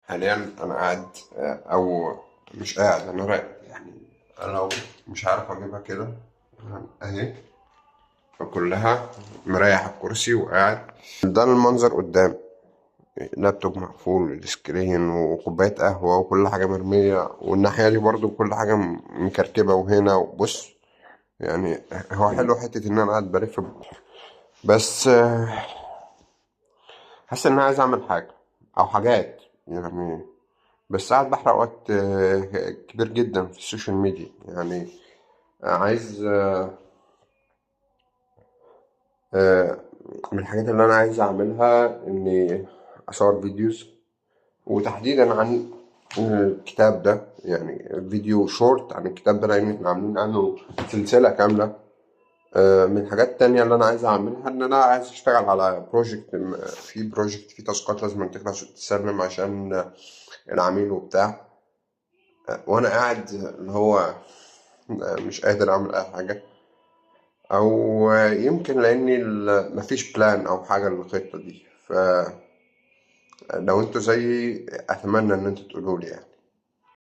حاليا انا قاعد، او مش قاعد، انا راقد يعني. انا لو مش عارف اجيبها كده اهي، فكلها مريح الكرسي وقاعد. ده المنظر قدام، لابتوب مقفول، ال screen، وكوباية قهوة، وكل حاجة مرمية، والناحية دي برضو كل حاجة مكركبة. وهنا وبص، يعني هو حلو حتة إن أنا قاعد بلف، بس حاسس إن أنا عايز أعمل حاجة أو حاجات يعني. بس قاعد بحرق وقت كبير جدا في ال social media يعني. عايز آه، من الحاجات اللي أنا عايز أعملها إني أصور videos، وتحديدا عن الكتاب ده، يعني فيديو شورت عن الكتاب ده، لأن إحنا عاملين عنه سلسلة كاملة. من الحاجات التانية اللي أنا عايز أعملها إن أنا عايز أشتغل على project، في project في task ات لازم تخلص وتتسلم عشان العميل وبتاع. وأنا قاعد اللي هو مش قادر أعمل أي حاجة، أو يمكن لأني مفيش plan أو حاجة للخطة دي. فلو انتوا زيي أتمنى إن انتوا تقولوا لي يعني.